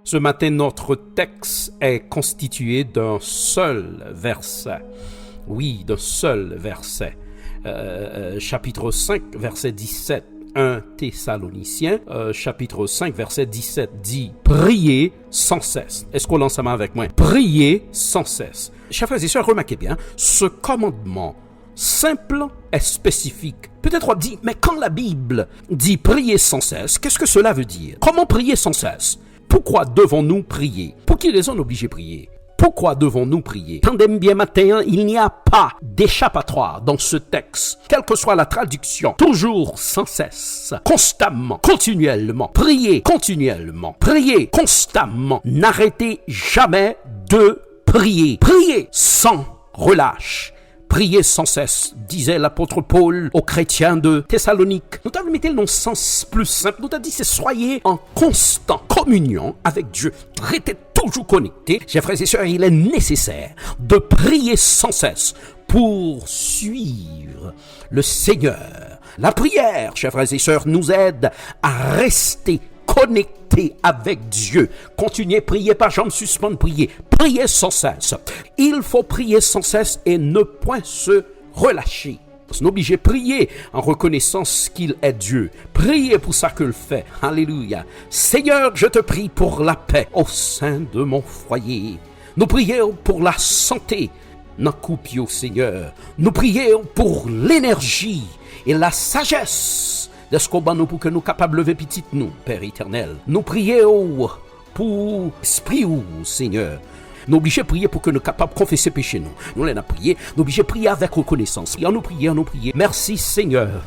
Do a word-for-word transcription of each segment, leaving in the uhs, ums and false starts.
Ce matin, notre texte est constitué d'un seul verset. Oui, d'un seul verset. Euh, euh, chapitre cinq, verset dix-sept. Un Thessaloniciens, euh, chapitre cinq, verset dix-sept dit, priez sans cesse. Èske w la ansanm avèk mwen? Priez sans cesse. Chè frè e sè, remake byen, ce commandement simple et spécifique. Peut-être w ap di, mais quand la Bible dit prier sans cesse, qu'est-ce que cela veut dire? Comment prier sans cesse? Pourquoi devons-nous prier? Pou ki rezon n oblije priye? Pourquoi devons-nous prier? Tande m byen maten an, il n'y a pas d'échappatoire dans ce texte. Quelle que soit la traduction, toujours sans cesse, constamment, continuellement, prier continuellement, prier constamment, n'arrêtez jamais de prier. Priez sans relâche. Priez sans cesse, disait l'apôtre Paul aux chrétiens de Thessalonique. Nou ta vle mete l nan sans pli senp, nou ta di se soyez en constante communion avec Dieu. Rete toujou konekte. Chè frè e sè, il est nécessaire de prier sans cesse pour suivre le Seigneur. La prière, chers frères et sœurs, nous aide à rester connectés avec Dieu. Continuez prier, pa janm sispann priye. Priez sans cesse. Il faut prier sans cesse et ne point se relâcher. Nou oblije priye an rekonesans qu'il est Dieu. Priye pou sa ke l fè. Alelouya. Seigneur, je te prie pour la paix au sein de mon foyer. Nou priye w pou la sante nan koup yo, Senyè. Nou priye w pou lenèji e la sajès dèske w ban nou pou ke nou kapab leve pitit nou, Pè Etènèl. Nou priye w pou espri w, Senyè. Nou oblije priye pou ke nou kapab konfese peche nou. Nou lè n ap priye, nou oblije priye avèk rekonesans. An nou priye, an nou priye. Merci, Seigneur,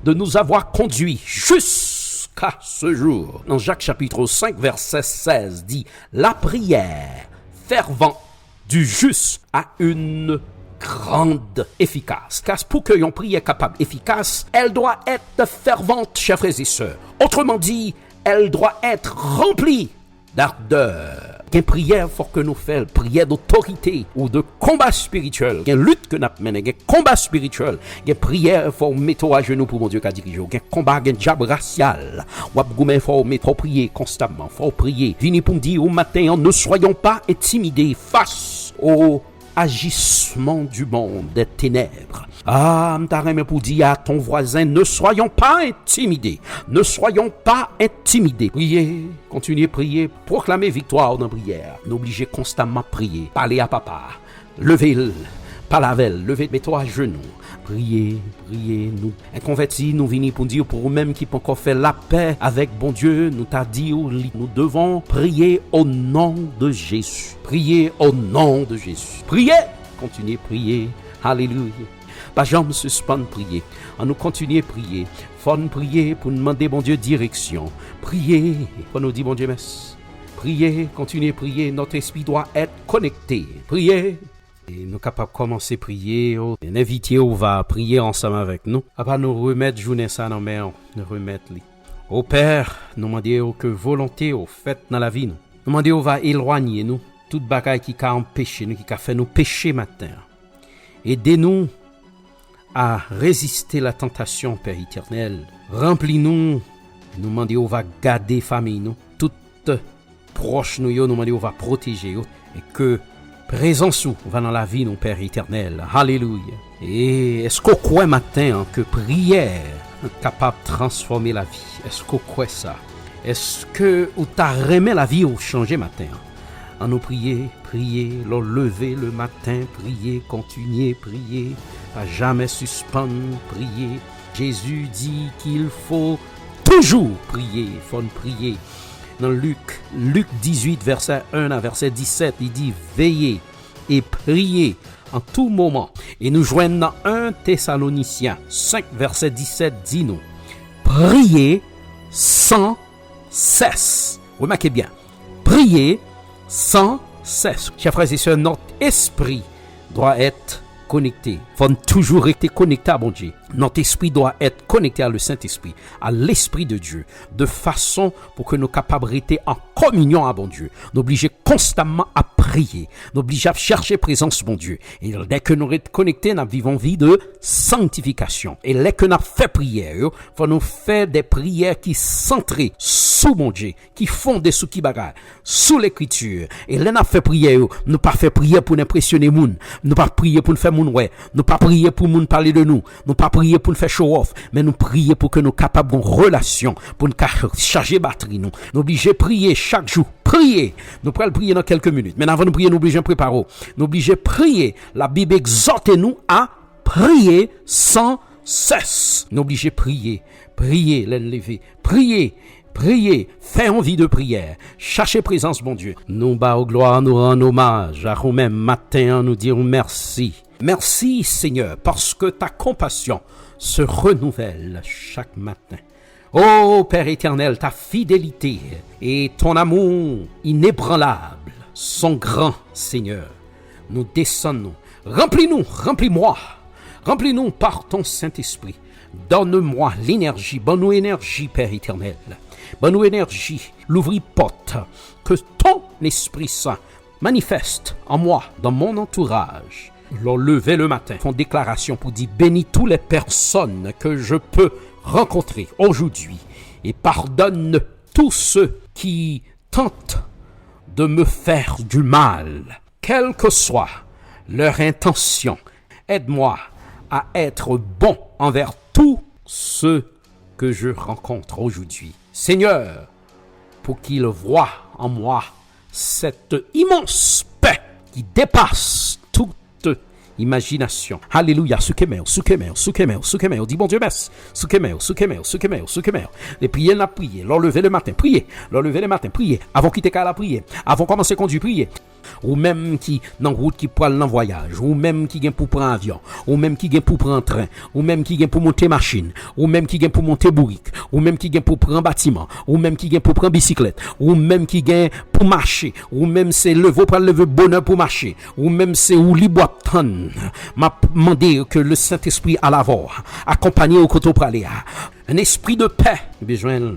de nous avoir conduits jusqu'à ce jour. Nan Jak chapit senk, vèsè sèz di, la prière fervente du juste a une grande efficace. Car pour que yon priyè kapab efikas, elle doit être fervente, chers frères et sœurs. Autrement dit, elle doit être remplie d'ardeur. Gen priyè, fòk ke nou fè l, priyè dotorite ou de konba espirityèl. Gen lit ke n ap mennen, gen konba espirityèl. Gen priyè, fò w mete w ajenou pou Bondye ka dirije w. Gen konba, gen dyab rasyal. W ap goumen, fò w met, fò w priye konstamman, fò w priye. Vini pou m di ou maten an, ne soyons pas intimidés face au agissement du monde des ténèbres. Ah, m ta renmen pou di à ton voisin, ne soyons pas intimidés. Ne soyons pas intimidés. Priye, kontinye priye, pwoklame viktwa w nan priyè. Nou oblije konstamman priye. Pale a Papa. Leve l, pale avè l, leve, mete w ajenou. Priye, priye, nou, en konvèti, nou vini pou n di w, pou ou menm ki poko fè lapè avèk Bondye, nou ta di w, li, nous devons prier au nom de Jésus. Priye au nom de Jésus. Priye, kontinye priye. Alelouya. Pa janm sispann priye. An nou kontinye priye. Fò n priye pou n mande Bondye direksyon. Priye. Fò nou di Bondye mèsi. Priye, kontinye priye. Notre esprit doit être connecté. Priye. E nou kapab kòmanse priye. N envite w va priye ansanm avèk nou. Papa, nou remèt jounen sa nan men w. Nou remèt li. O Pè, nou mande w ke volonte w fèt nan lavi nou. Nou mande w va elwanye nou tout bagay ki ka anpeche nou, ki ka fè nou peche maten an. Ede nou a reziste la tantasyon, Pè Etènèl. Ranpli nou. Nou mande w va gade fanmi nou. Tout pwòch nou yo, nou mande w va pwoteje yo. E ke prezans ou va nan lavi nou, Pè Etènèl. Alelouya. E èske w kwè maten an ke priyè kapab transfòme lavi? Èske w kwè sa? Èske ou ta renmen lavi w chanje maten an? An nou priye, priye, lè w leve le maten, priye, kontinye priye, pa jamè sispann priye. Jezi di qu'il faut toujours prier, fò n priye. Nan Lik, Lik dizuit, vèsè en a vèsè disèt, li di, veillez et priez en tout moment. E nou jwenn nan en Tesalonisyen senk, vèsè disèt, di nou, priye san sès. Remake byen, priye san sès. Chè frè e sè, nòt espri dwa èt konekte. Fò n toujou rete konekte a Bondye. Notre esprit doit être connecté à le Saint-Esprit, à l'Esprit de Dieu, de façon pou ke nou kapab rete an kominyon a Bondye. Nou oblije konstamman ap priye. Nou oblije ap chèche prezans Bondye. E lè ke nou ret konekte, n ap viv yon vi de sanktifikasyon. E lè ke n ap fè priyè yo, fò nou fè de priyè ki santre sou Bondye, ki fonde sou ki bagay? Sou Lekriti. E lè n ap fè priyè yo, nou pa fè priyè pou n enpresyone moun. Nou pa priye pou n fè moun wè. Nou pa priye pou moun pale de nou. Nou pa priye pou n fè show off. Men nou priye pou ke nou kapab gon relasyon, pou n ka chaje batri nou. Nou oblije priye chak jou. Priye! Nou pral priye nan kèlke minit. Men avan nou priye, nou oblije prepare w. Nou oblije priye. Labib egzòte nou a priye san sès. Nou oblije priye. Priye lè n leve. Priye. Priye. Fè yon vi de priyè. Chache prezans Bondye. Nou ba w glwa, nou rann omaj a ou menm maten an, nou di w mèsi. Merci Seigneur, parce que ta compassion se renouvelle chaque matin. Oh Père éternel, ta fidélité et ton amour inébranlable sont grands, Seigneur. Nou desann nou. Ranpli nou, ranpli mwa. Ranpli nou par ton Saint-Esprit. Donne-moi l'énergie, ban nou enèji, Père éternel. Ban nou enèji, louvri pòt. Que ton Esprit Saint manifeste en moi, dans mon entourage. Lè w leve le matin, fè yon deklarasyon pou di, bénis toutes les personnes que je peux rencontrer aujourd'hui et pardonne tous ceux qui tentent de me faire du mal, quelle que soit leur intention. Aide-moi à être bon envers tous ceux que je rencontre aujourd'hui. Seigneur, pour qu'ils voient en moi cette immense paix qui dépasse toute imagination. Alelouya, souke men w, souke men w, souke men w, souke men w. Di Bondye mèsi. Souke men w, souke men w, souke men w, souke men w. E priye n ap priye. Lè w leve le maten, priye. Lè w leve le maten, priye. Avan w kite kay la, priye. Avan w kòmanse kondui, priye. Ou menm ki nan wout, ki pral nan vwayaj, ou menm ki gen pou pran avyon, ou menm ki gen pou pran tren, ou menm ki gen pou monte machin, ou menm ki gen pou monte bourik, ou menm ki gen pou pran batiman, ou menm ki gen pou pran bisiklèt, ou menm ki gen pou mache, ou menm se leve w pral leve bonè pou mache, ou menm se woulib w ap tann. M ap mande ke le Sentespri al avè w, akonpanye w kote w prale a. Un esprit de paix, bezwen l.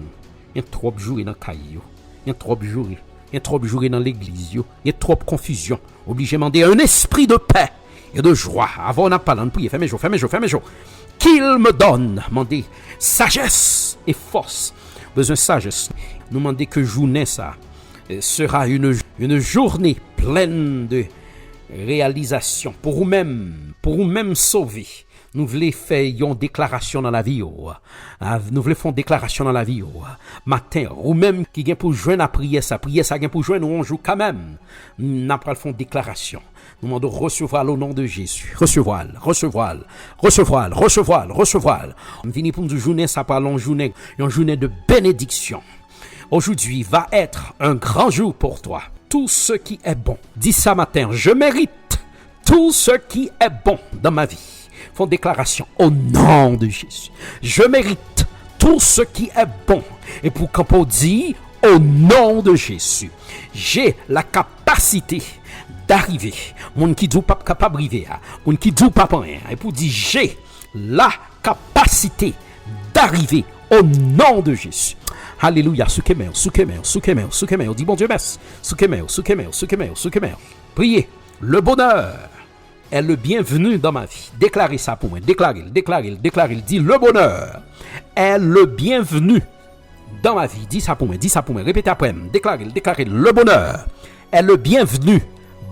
Gen twòp joure nan kay yo. Gen twòp joure. Gen twòp joure nan legliz yo. Gen twòp konfizyon. Oblije mande un esprit de paix et de joie. Avan n ap pale, ann priye. Fèmen je w, fèmen je w, fèmen je w. Qu'il me donne, mande, sagesse et force. Bezwen sajès. Nou mande ke jounen sa, eh, sera une, une journée pleine de réalisation. Pou ou menm, pou ou menm sove. Nou vle fè yon deklarasyon nan lavi w. A, nou vle fè yon deklarasyon nan lavi w. Maten, ou menm ki gen pou jwenn a priyè sa, priyè sa gen pou jwenn ou yon jou kanmenm. N ap pral fè yon deklarasyon. Nou mande w resevwa l o non de Jezi. Resevwa l, resevwa l, resevwa l, resevwa l, resevwa l. M vini pou m di w jounen sa pral yon jounen, yon jounen de benediksyon. Aujourd'hui va être un grand jour pour toi. Tout ce qui est bon. Di sa maten, je mérite tout ce qui est bon dans ma vie. Fè yon deklarasyon. Au nom de Jésus. Je mérite tout ce qui est bon. E pou kanpe w di, au nom de Jésus. J'ai la capacité d'arriver. Moun ki di w p ap kapab rive a. Moun ki di w p ap anyen. E pou di, j'ai la capacité d'arriver au nom de Jésus. Alelouya. Souke men w, souke men w, souke men w, souke men w. Di Bondye mèsi. Souke men w, souke men w, souke men w, souke men w. Priye. Le bonheur est le bienvenu dans ma vie. Deklare sa pou mwen. Deklare l, deklare l, deklare l. Di, le bonheur est le bienvenu dans ma vie. Di sa pou mwen, di sa pou mwen. Repete apre m. Deklare l, deklare l. Le bonheur est le bienvenu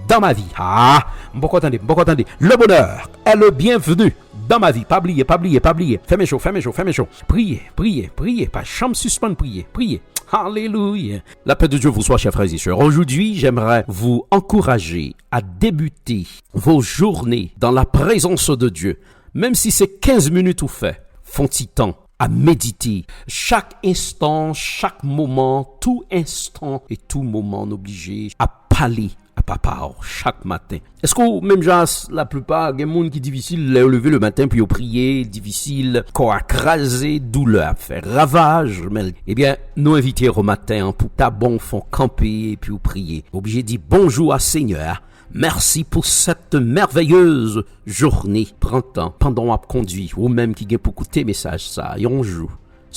dans ma vie. Ah, m poko tande, m poko tande. Le bonheur est le bienvenu dans ma vie. Pa bliye, pa bliye, pa bliye. Fèmen je w, fèmen je w, fèmen je w. Priye, priye, priye. Pa janm sispann priye, priye. Alelouya. La paix de Dieu vous soit, chers frères et sœurs. Aujourd'hui, j'aimerais vous encourager à débuter vos journées dans la présence de Dieu. Menm si se kenz minit ou fè, fè yon ti tan a medite. Chak enstan, chak moman, tou enstan e tou moman, n oblije ap pale a Papa w chak maten. Èske w menm jan a s-, laplipa, gen moun ki difisil lè yo leve le maten pou yo priye, difisil, kò a kraze, doulè ap fè ravaj, men, ebyen, nou envite w maten an pou ta bon fè w kanpe epi w priye. Oblije di bonjou a Senyè a, Merci pour cette merveilleuse journée. Pran tan pandan w ap kondwi, ou menm ki gen pou koute mesaj sa a yon jou.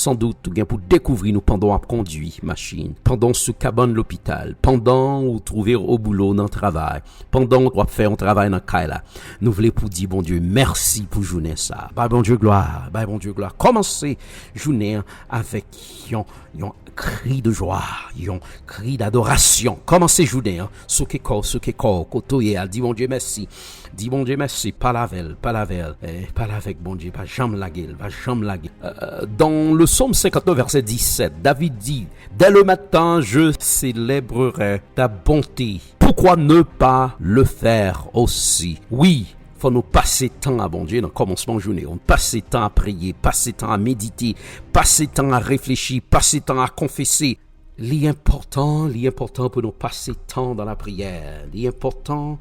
Sandout, ou gen pou dekouvri nou pandan w ap kondwi machin, pandan w sou kabann lopital, pandan ou twouve w o boulo nan travay, pandan w ap fè yon travay nan kay la. Nou vle pou di Bondye mèsi pou jounen sa a. Bay Bondye glwa, bay Bondye glwa. Kòmanse jounen an avèk yon, yon kri de jwa, yon kri dadorasyon. Kòmanse jounen an, souke kò w, souke kò w, kote w ye a, di Bondye mèsi. Di Bondye mèsi, pale avè l, pale avè l, eh, pale avèk Bondye, pa janm lage l, pa janm lage l. Euh, dans le psaume cinquante-neuf, verset dix-sept, David dit, dès le matin, je célébrerai ta bonté. Pourquoi ne pas le faire aussi? Wi, fò nou pase tan a Bondye nan kòmansman jounen. Pase tan a priye, pase tan a medite, pase tan a reflechi, pase tan a konfese. Li enpòtan, li enpòtan pou nou pase tan dan lapriyè. Li enpòtan,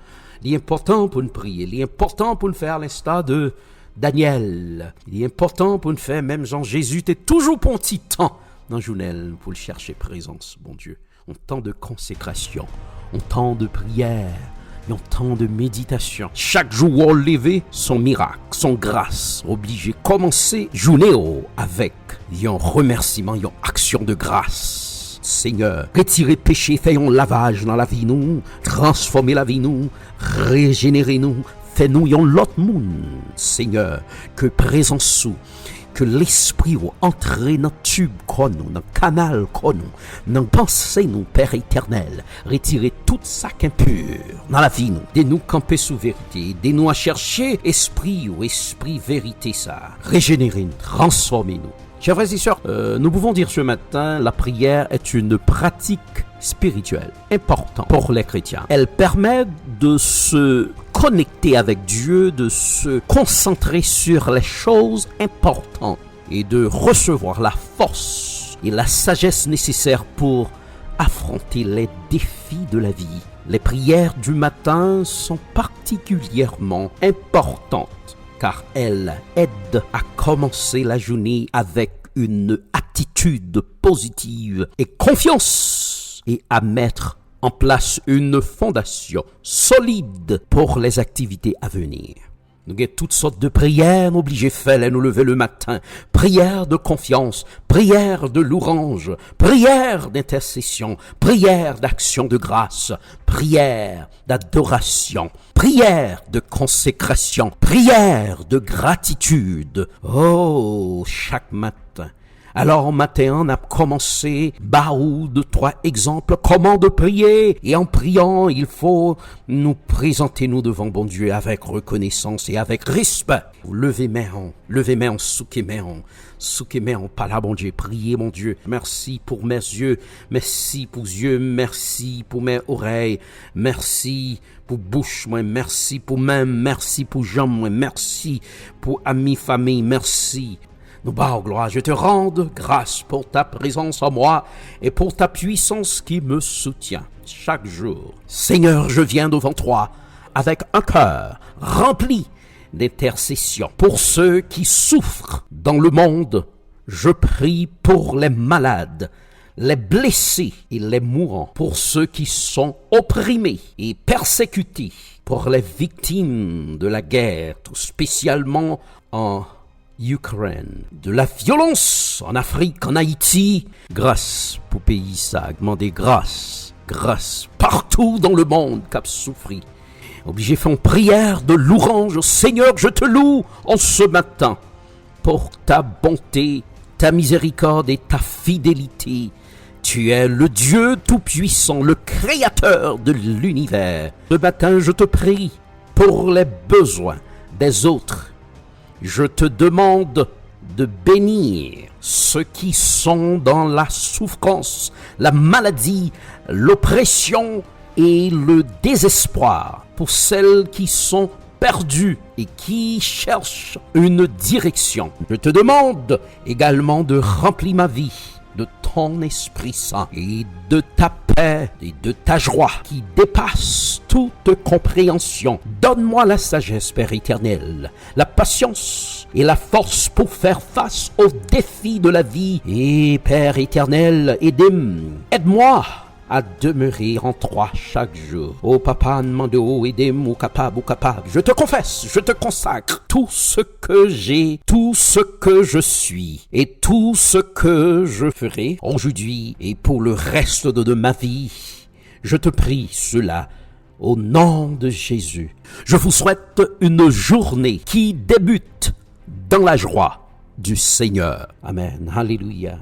li enpòtan pou n priye. Li enpòtan pou n fè alensta de Danyèl. Li enpòtan pou n fè menm jan Jezi te toujou pran ti tan nan jounen l pou l chache prezans Bondye. Yon tan de konsekrasyon, yon tan de priyè, yon tan de meditasyon. Chak jou w leve, son mirak, son gras. Oblije kòmanse jounen w avèk yon remèsiman, yon aksyon de gras. Senyè, retire peche, fè yon lavaj nan lavi nou, transfòme lavi nou, rejenere nou, fè nou yon lòt moun. Senyè, ke prezans ou, ke Lespri w antre nan tib kò nou, nan kanal kò nou, nan panse nou, Pè Etènèl. Retire tout sa k enpi nan lavi nou. Ede nou kanpe sou verite. Ede nou a chèche Espri w, Espri verite sa. Rejenere nou, transfòme nou. Chers frères et sœurs, euh, nous pouvons dire ce matin, la prière est une pratique spirituelle importante pour les chrétiens. Elle permet de se connecter avec Dieu, de se concentrer sur les choses importantes et de recevoir la force et la sagesse nécessaires pour affronter les défis de la vie. Les prières du matin sont particulièrement importantes car elles aident à commencer la journée avec une attitude positive et confiance et à mettre en place une fondation solide pour les activités à venir. Nou gen tout sòt de priyè nou oblije fè lè nou leve le maten. Priyè de konfyans, priyè de louranj, priyè dentèsesyon, priyè daksyon de gras, priyè dadorasyon, priyè de konsekrasyon, priyè de gratitid. Oh, chak maten. Alò, maten an, n ap kòmanse ba ou de twa egzanp kòman de priye. E an priyan, il fo nou prezante nou devan Bondye avèk rekonesans e avèk respè. Leve men w, leve men w, souke men w, souke men w, pale a Bondye, priye Bondye. Merci pour mes yeux, merci pour yeux, merci pour mes oreilles, merci pou bouch mwen, mèsi pou men m, mèsi pou janm mwen, mèsi pou ami, fanmi, mèsi. Nou ba w glwa, je te rends grâce pour ta présence en moi et pour ta puissance qui me soutient chaque jour. Seigneur, je viens devant toi avec un cœur rempli d'intercession pour ceux qui souffrent dans le monde. Je prie pour les malades, les blessés et les mourants, pour ceux qui sont opprimés et persécutés, pour les victimes de la guerre, tout spécialement en Ukraine, de la violence en Afrique, en Haïti. Gras pou peyi sa, mande gras, gras partout dans le monde k ap soufri. Oblije fè yon priyè de louranj. Seigneur, je te loue en ce matin pour ta bonté, ta miséricorde et ta fidélité. Tu es le Dieu tout-puissant, le créateur de l'univers. Ce matin, je te prie pour les besoins des autres. Je te demande de bénir ceux qui sont dans la souffrance, la maladie, l'oppression et le désespoir, pour celles qui sont perdues et qui cherchent une direction. Je te demande également de remplir ma vie de ton Esprit Saint et de ta paix et de ta joie qui dépasse toute compréhension. Donne-moi la sagesse, Père éternel, la patience et la force pour faire face aux défis de la vie. Et Père éternel, aide-moi, aide-moi à demeurer en toi chaque jour. Oh papa, m mande w, ede m, ou kapab, ou kapab. Je te confesse, je te consacre tout ce que j'ai, tout ce que je suis et tout ce que je ferai aujourd'hui et pour le reste de, de ma vie. Je te prie cela au nom de Jésus. Je vous souhaite une journée qui débute dans la joie du Seigneur. Amen. Alléluia.